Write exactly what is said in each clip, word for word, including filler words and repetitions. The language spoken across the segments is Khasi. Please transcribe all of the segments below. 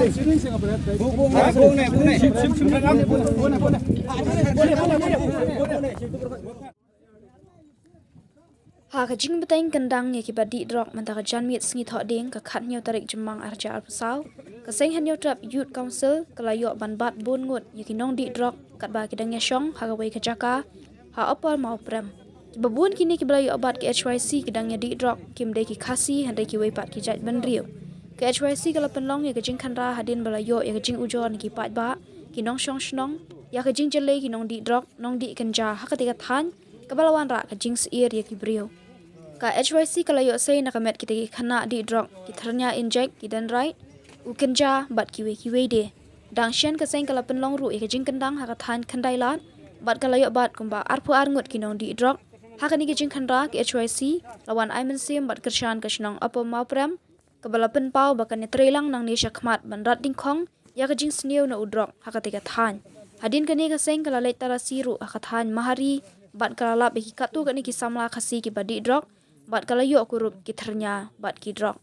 Ha ka jingbteng kyndang ïa kiba dih drok mynta ka janmiet sngi Thohdieng ka khathynñiew tarik Jymmang arhajar arphew saw, ka seng hynñiewtrep Youth Council ka la ïoh ban bat bun ngut ïa ki nongdih drok katba ki dang ïashong ha kawei ka jaka ha Upper Mawprem. Kiba bun kine kiba la ïoh bat ki H Y C ki dang ïa dih drok kim dei ki Khasi hynrei kiwei pat ki jaitbynriew. Ka H Y C ka la pynlong ïa ka jingkhynra hadien ba la ïoh ïa ka jingujor na ki paidbah, ki nongshong shnong ïa ka jingjyllei ki nongdih drok, nongdih kynja ha katei ka thaiñ kaba la wanrah ka jingsyier ïa ki briew. Ka H Y C ka la ïoh sei na ka met kitei ki khynnah dih drok, ki thyrnia injek, ki dendrite, u kynja bad kiwei kiwei de. Dang shen ka seng ka la pynlong ruh ïa ka jingkyndang ha ka thaiñ Khyndailad bad ka la ïoh bat kumba arphew ar ngut ki nongdih drok. Ha kane ka jingkhynra ka H Y C la wan ai mynsiem bad kyrshan ka shnong Upper Mawprem kaba la pynpaw ba kan ïatreilang nangne shakhmat ban rat dyngkhong ïa ka jingsniew na u drok ha katei ka thaiñ. Hadien kane ka seng ka la leit tarasi ruh ha ka thaiñ Mahari bad ka la lap ïa ki katto katne ki samla Khasi kiba dih drok bad ka la ïoh kurup ki thyrnia bad ki drok.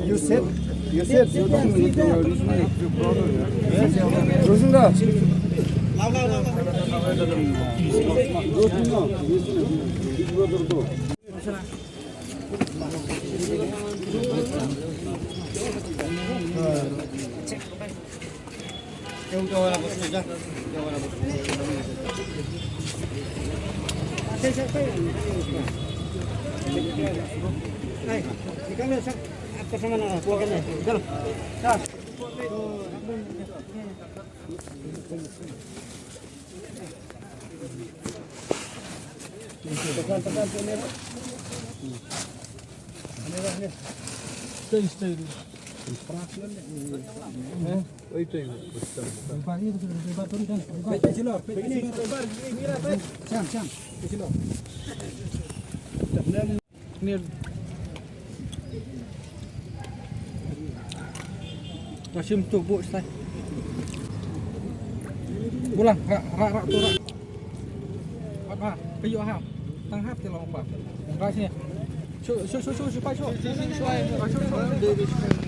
You said, you said, you said, Ka shim tu bu stai. Bulang, rak, rak, rak tu rak. Hap, hap, kayu hap. Tang hap te long pa. Rak sini. Shu, shu, shu, shu, shu, pa, shu. Shu, shu, shu, shu.